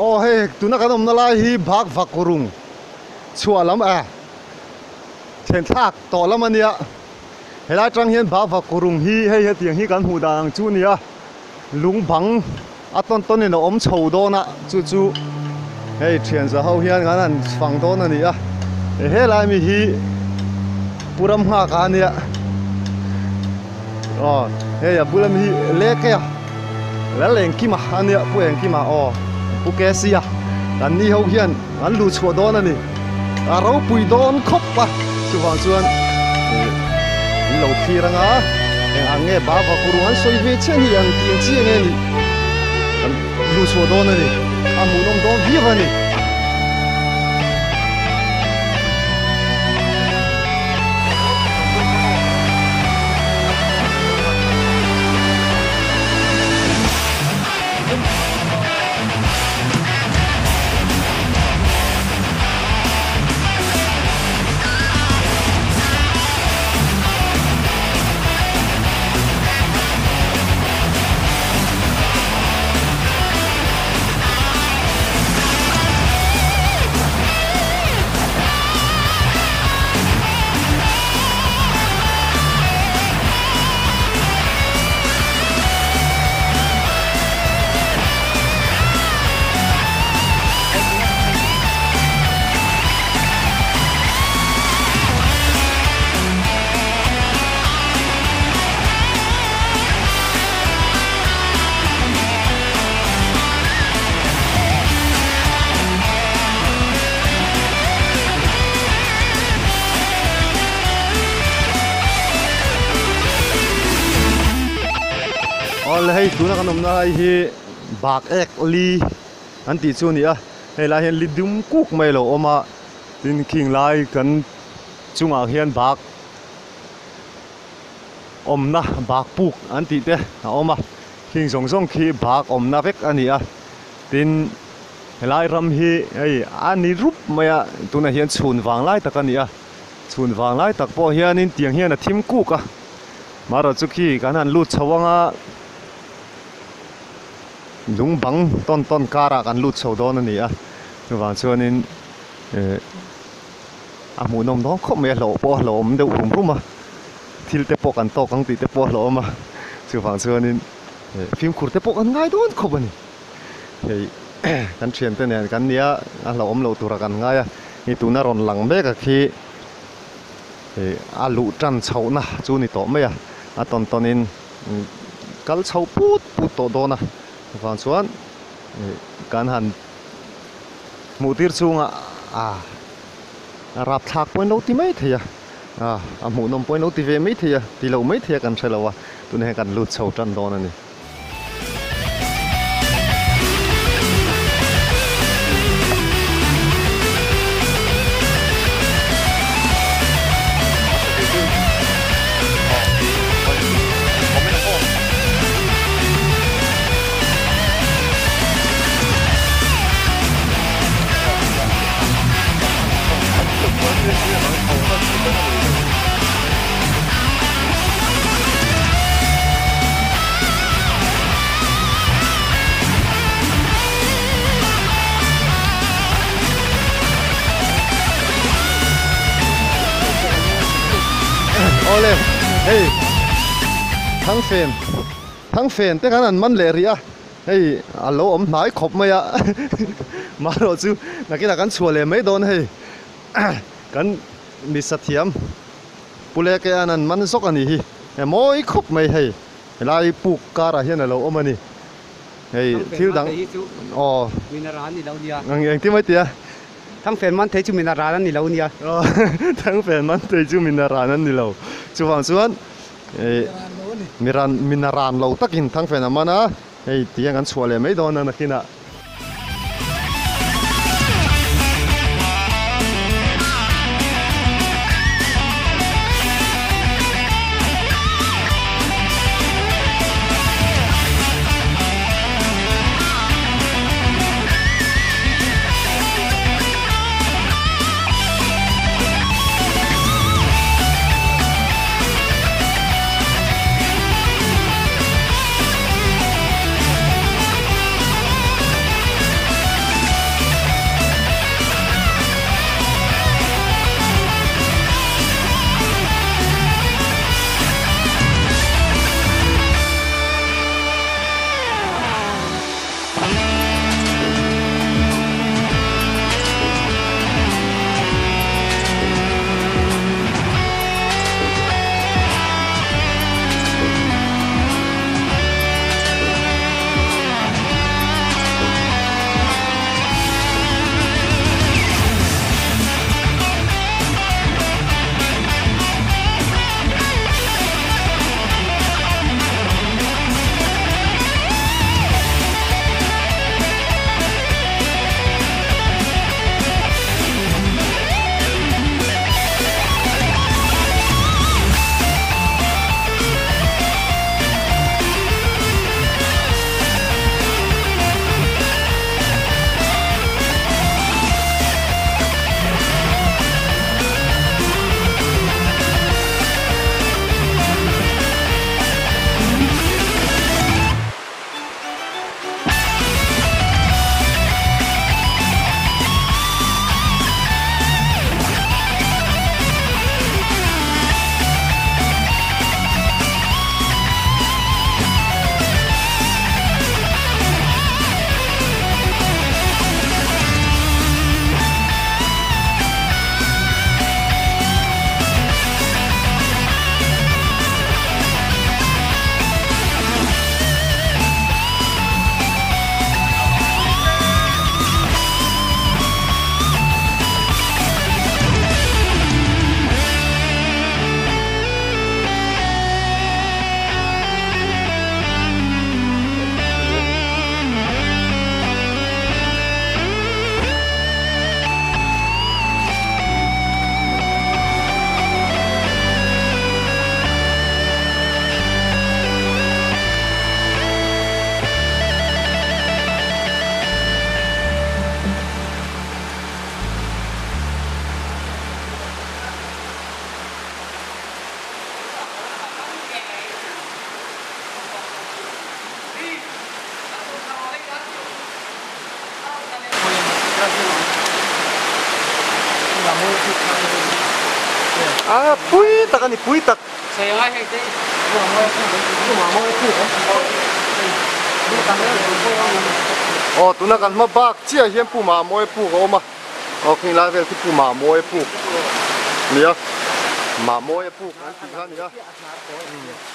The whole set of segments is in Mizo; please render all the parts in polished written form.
Aw hei tuna kan awmna lai hi bak vak rung chhuah lam a then thlak tawh lam a nia. Helai atang hian bak vak rung hi hei hetiang hi kan hmuh dan ang chu a nia. Lung bang a tawn tawn in a awm chho dawn a chu chu hei thian za ho hian kan han fang dawn a ni a helai mi hi pu ram nghak a nia aw hei a bula mi hi lek e a lal engkima a nia pu engkima aw pu kc a kan ni ho hian an luh chhuah dawn a ni a ropui dawn khawp a chuvang chuan ih in lo thlir anga eng ang nge bava kuru an sawi ve chiah ni ang tih ang chiah nge ni kan luh chhuah dawn a ni a hmuhnawm dawn viau a ni. Awle hei tuna kan awmna lai hi bak ek li an tih chu a ni a hei lai hian li dum kuk mai a lo awm a tin khing lai kan chungah hian bak awmna bak puk an tih te a awm a khing zawng zawng khi bak awmna vek a ni a tin helai ram hi hei a ni rup mai a tunah hian chhun vang lai tak a ni a chhun vang lai tak pawh hianin tiang hian a thim kuk a. Marawh chu khi kan han lut chho ang a, lung bang tawn tawn karah kan lut chho dawn a ni a, chuvang chuanin eh a hmuhnawm dawn khawp mai a, hlauh pawh a hlauhawm deuh rum rum a, thil te pawh kan tawk ang tih te pawh a hlauhawm a, chuvang chuanin eh fimkhur te pawh kan ngai dawn khawp a ni. Hei kan thiante nen kan nia a hlauhawm loh tura kan ngai a, hei tuna rawn lang mek a khi. Ih a luh tan chhohna chu ni tawh mai a, a tawn tawnin kal chho put put tawh dawn a, chuvang chuan ih kan han hmuh tir chhunga ah a rapthlak pawhin lo ti mai thei a, ah a hmuhnawm pawhin lo ti ve mai thei a, ti lo mai thei a kan hre lo a, tunah hian kan lut chho tan dawn a ni. Awle hei thangfen thangfen te khan an man leh rih a hei a lo awm hnai khawp mai a marawh chu nakinah kan chhuah leh mai dawn hei kan misa thiam. Pu Leke an an man zawk a nih hi. He mawi khawp mai hei. Helai puk karah hian a lo awm a ni. Hei thil dang aw. Minara an ni lo nia. Ang engtin mai tia. Thangfen man thei chu minara an ni lo nia. Aw thangfen man thei chu minara an ni lo. Chuvang chuan miran minaran lo takin thangfen a man a. Hei tiang an chhuah leh mai dawn a nakinah. A pui tak a ni pui tak. Aw tuna kan hma bak chiah hian Pu Mamawia puk a awm a, aw khing lai vel khi Pu Mamawia puk a ni a, Mamawia puk an tih kha a ni a,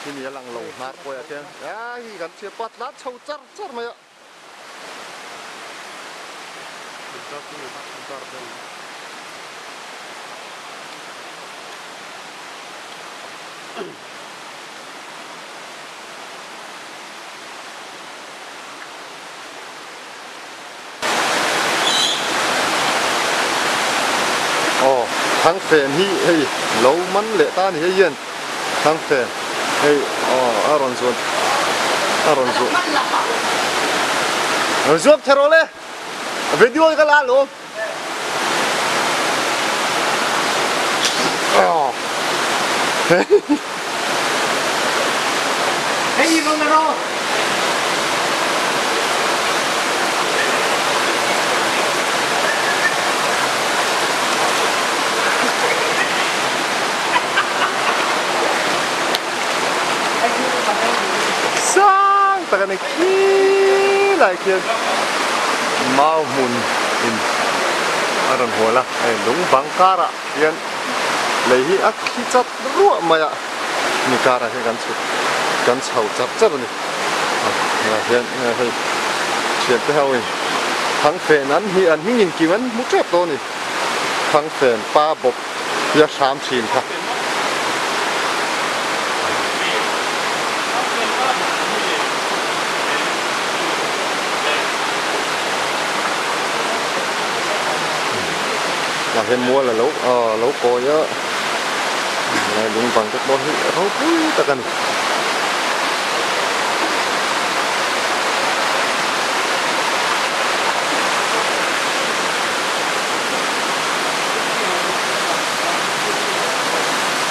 khi ni a lang lo hnar kawiah khian a hi kan chhiat pawh a tlan chho char char mai a. Aw thangfen hi hei lo man leh ta a ni hei hian thangfen hei aw a rawn zuan a rawn zuan rawn zuak thei rawh le video hi ka la alawm aw Hei rawn la rawh. Sang tak a ni khilai khian mau hmun in a rawn hual a hei lung bang karah hian lei hi a khi chat ruah mai a mi karah hian kan chhuk kan chho char char a ni ah hian hei thiante ho in thangfen an hi an hming inkim an hmu tep tawh a ni thangfen pa bawp hi a hram thin kha. Tah hian mual a lo ah lo kawi a lai lung bang te pawh hi ropui tak a ni.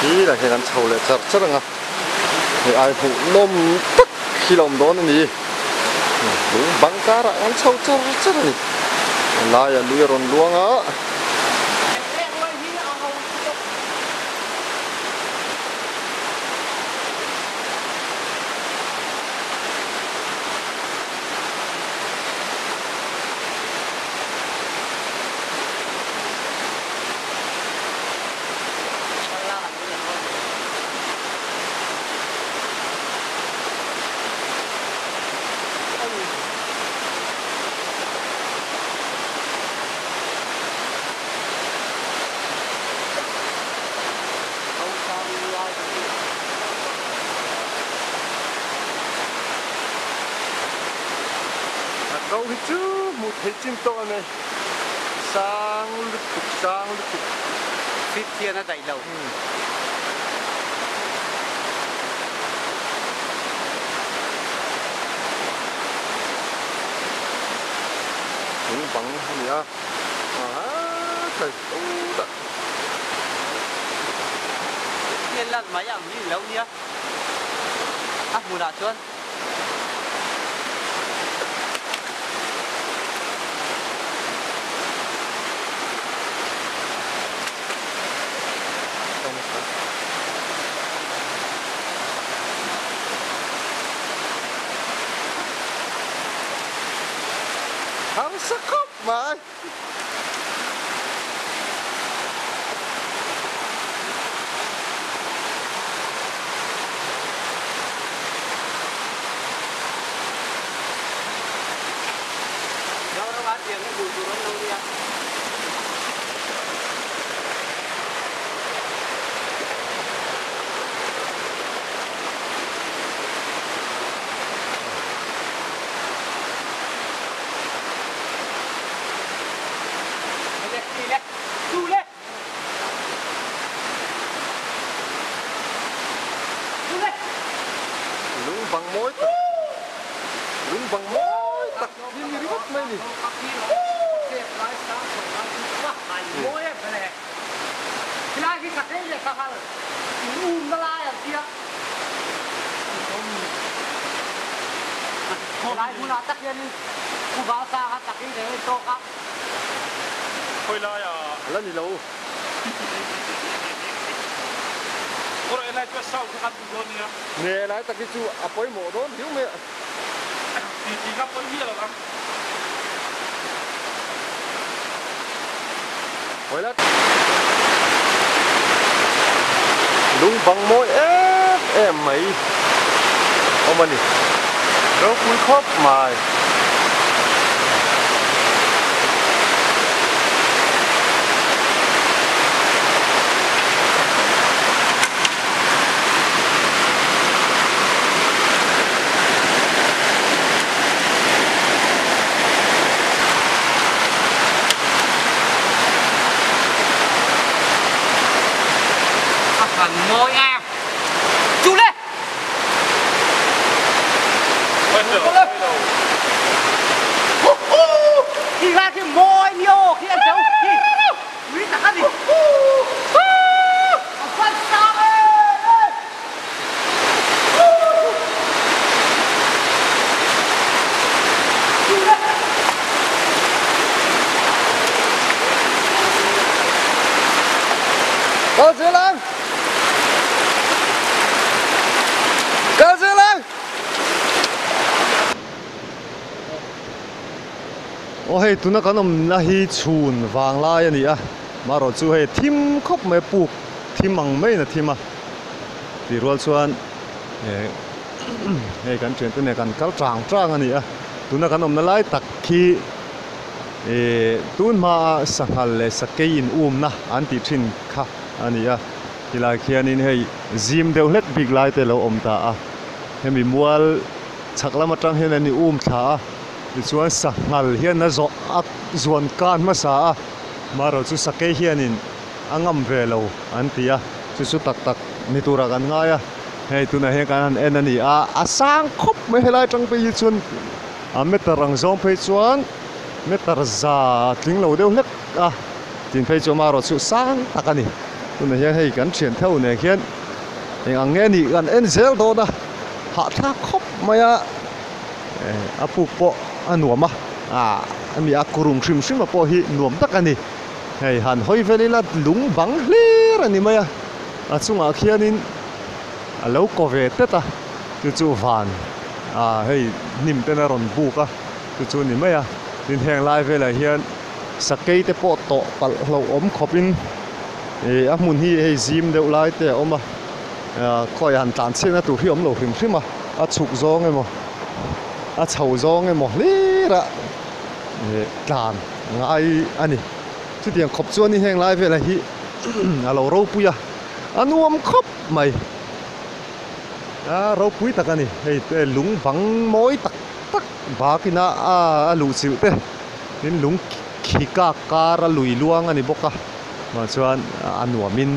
Khi lah hian an chho leh char char ang a hei ai hmuh nawm tak hi la awm dawn a ni lung bang karah an chho char char a ni a laiah lui a rawn luang a. A ko hi chu hmuh theih chin tawh a ni. Sang lutuk sang lutuk. Fit hian a daih lo. Lung bang a ni a. Aha thei dah. Hian lan mai ang hi lo nia. A hmunah chuan. Harsa khawp mai. Lung bang mawi tak lung bang mawi tak hi ni ringawt mai a ni. Khawi laiah La ni lo. Helai chu a sound kha kan duh dawn nia. Nge helai tak hi chu a pawimawh dawn viau mai a. Ti ti kha pawi miah lo ang. Lung bang mawi em em mai awm a ni. Ropui khawp mai. A han mawi em chu le. Khi ra khi mawi ni aw khi an cho khi ui tak a ni. A fan sang em. Kal zel ang! Kal zel ang! Aw hei tuna kan awmna hi chhun vang lai a ni a, marawh chu hei thim khawp mai puk thim ang maiin a thim a. Tih rual chuan eh hei kan thiante nen kan kal tang tang a ni a, tuna kan awmna lai tak khi eh tun hmaa sanghal leh sakei in umna an tih thin kha a ni a, tilai khianin hei zim deuh hlek bik lai te a lo awm ta a, hemi mual chhak lam atang hian an in um thla a, tichuan sanghal hian a zawh a zuan kan hmasa a, marawh chu sakei hianin. a ngam ve lo an ti a, chu chu tak tak ni turah kan ngai a, hei tunah hian kan han en a ni a, a sang khawp mai helai atang phei hi chuan a meter ang zawng phei chuan meter za tling lo deuh hlek a tin phei chu amaherawh chu sang tak a ni, tunah hian hei kan thian theuh nen khian eng ang nge nih kan en zel dawn a, hahthlak khawp mai a, a puk pawh a nuam a, ah ami a kurung hrim hrim a pawh hi nuam tak a ni. Hei han hawi vel ila lung bang hlir a ni mai a, a chungah khianin a lo kaw ve tet a, chu chu van ah hei hnim ten a rawn buk a, chu chu a ni mai a, tin heng lai velah hian sakei te pawh tawh palh hlauhawm khawpin ih a hmun hi hei zim deuh lai te a awm a, ah khawi han tlan chhiatna tur hi a awm lo hrim hrim a, a chhuk zawng emaw a chho zawng emaw hlir a ih tlan. Ngai a ni. Chutiang khawp chuan i heng lai velah hi a lo ropui a, a nuam khawp mai. A ropui tak a ni. Hei te lung bang mawi tak tak bakin a a luh chilh te tin lung khi kak kar a lui luang a ni bawk a. Mah chuan a nuamin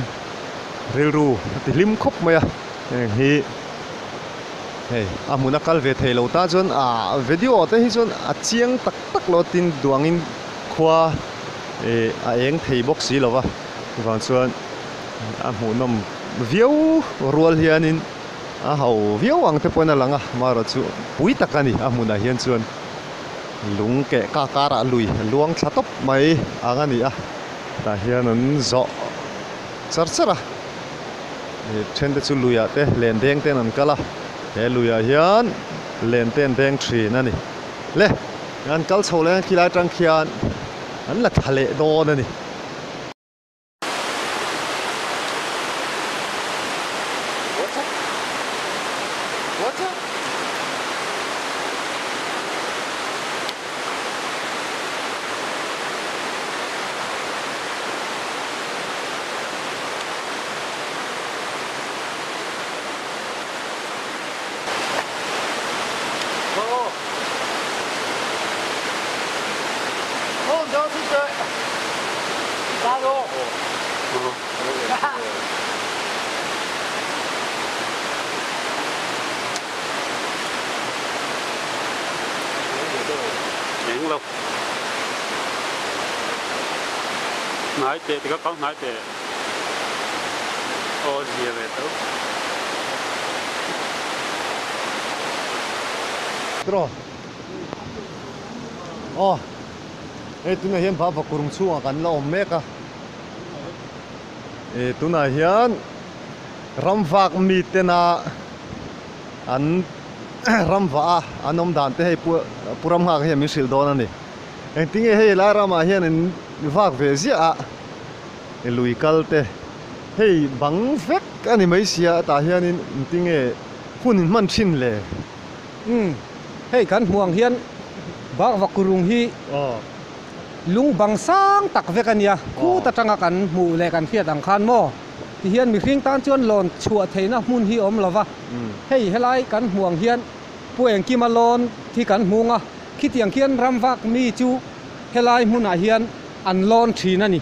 rilru a ti hlim khawp mai a. Heng hi hei a hmun a kal ve thei lo ta chuan ah video te hi chuan a chiang tak. tak lo tin duangin khua ih a eng thei bawk si lo va chuvang chuan a hmuhnawm viau rual hianin a ho viau ang te pawhin a lang a amaherawh chu pui tak a ni a hmunah hian chuan lung keh ka karah lui luang thla tawp mai ang a ni a tah hian an zawh char char a ih then te chu luiah te len deng ten an kal a he luiah hian len te an deng thin a ni. Le, an kal chho leh a khilai atang khian an la thla leh dawn a ni. Hnai teh ti ka kal hnai teh aw zia ve tho. Tiraw aw hei tunah hian baba kurung chhungah kan la awm mek a ih tunah hian Ram vak mi tena an ram vah a an awm dan te hei pu pu ram nghak hian min hrilh dawn a ni. Engtinge hei lai ramah hian in vak ve ziah a lui kal te hei bang vek a ni mai sia tah hianin engtinge hun in hman thin le. Umm hei kan hmuh ang hian bakvak kurung hi lung bang sang tak vek a nia khut atanga kan hmuh leh kan hriat ang khan maw tihian mihring tan chuan lawn chhuah theihna hmun hi awm lova hei helai kan hmuh ang hian Pu Engkima lawn hi kan hmung a khitiang khian ramvak mi chu helai hmunah hian an lawn thin a ni.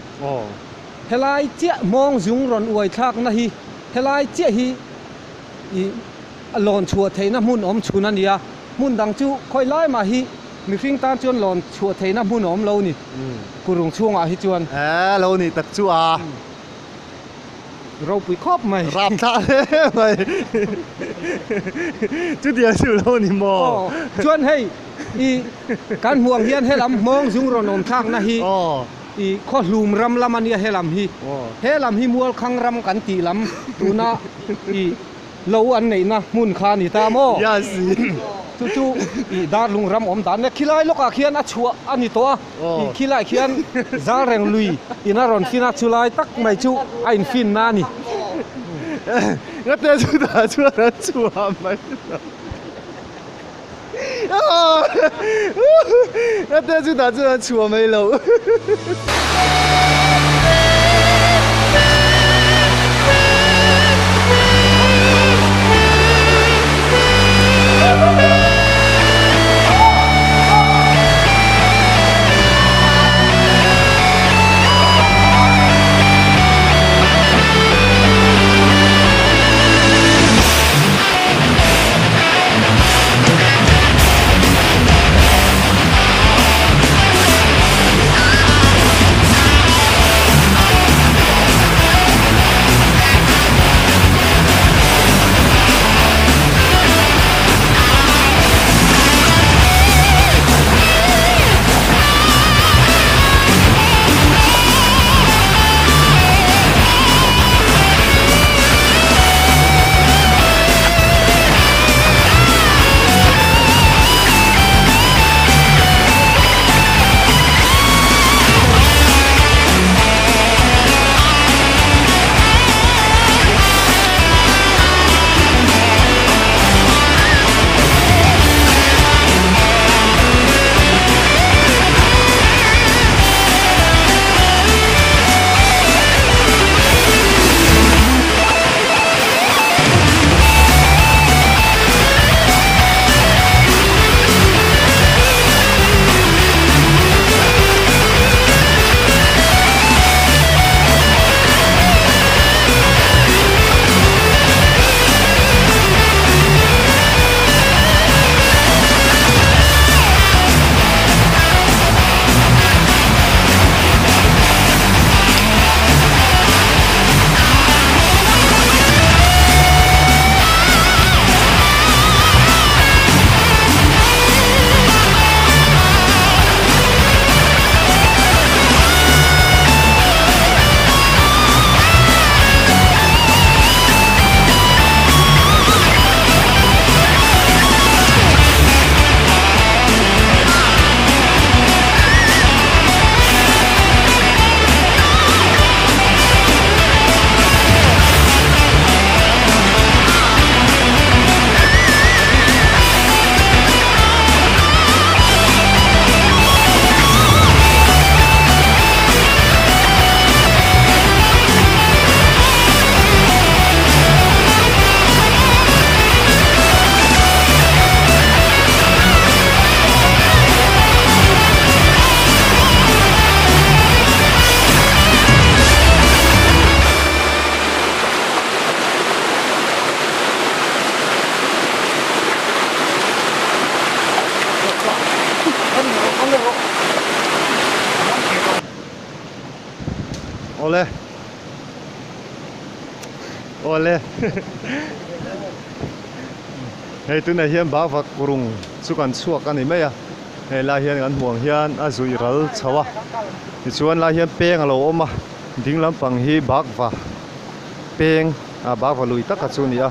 Helai chiah hmawng zung rawn uai thlakna hi helai chiah hi ih A lawn chhuah theihna hmun awm chhun a ni a, hmun dang chu khawi lai mah hi mihring tan chuan lawn chhuah theihna hmun a awm lo ni, kurung chhungah hi chuan. He lo nih tak chu a. Ropui khawp mai. Rap thlah hle mai. Chutiang chu lo ni maw? Aw, chuan hei i kan hmuh ang hian helam hmawng zung rawn awm thlakna hi i khawhlum ram lam a nia helam hi. Helam hi Mualkhang ram kan tih lam tuna i. Lo an neihna hmun kha a ni ta maw? Chu chu ih darlung ram awm dan leh khilai lawkah khian a chhuah a ni tawh a, ih khilaiah khian zal reng lui in a rawn fin a, chulai tak mai chu a infinna a ni. Ngate chutah chuan an chhuah mai lo. Ngate chutah chuan an chhuah mai lo. Awle Awle Hei tunah hian Bavak rung chu kan chhuak a ni mai a hei lai hian kan hmuh ang hian a zuih ral chho a tichuan lai hian peng a lo awm a ding lampang hi Bakva peng. A bakva lui taka chu a ni a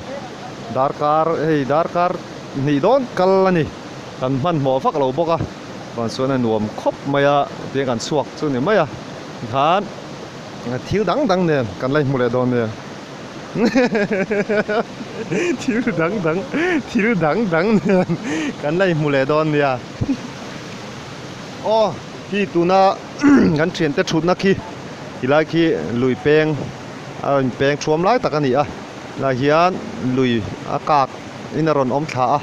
darkar hei darkar hnih dawn kal a ni kan hmanhmawh vak lo bawk a chuan chuan a nuam khawp mai a tiang kan chhuak chu a ni mai a tikhan thil dang dang nen kan la inhmu leh dawn nia thil dang dang thil dang dang nen kan la inhmu leh dawn nia aw khi tuna kan thiante thutna khi tilai khi lui peng a rawn peng thuam lai tak a ni a lai hian lui a kak in a rawn awm thla a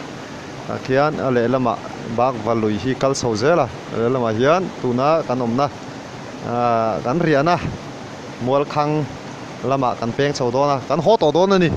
tah khian a lehlamah bak va lui hi kal chho zel a a lehlamah hian tuna kan awmna ahh kan riahna mualkhang lamah kan peng chho dawn a kan haw tawh dawn a ni.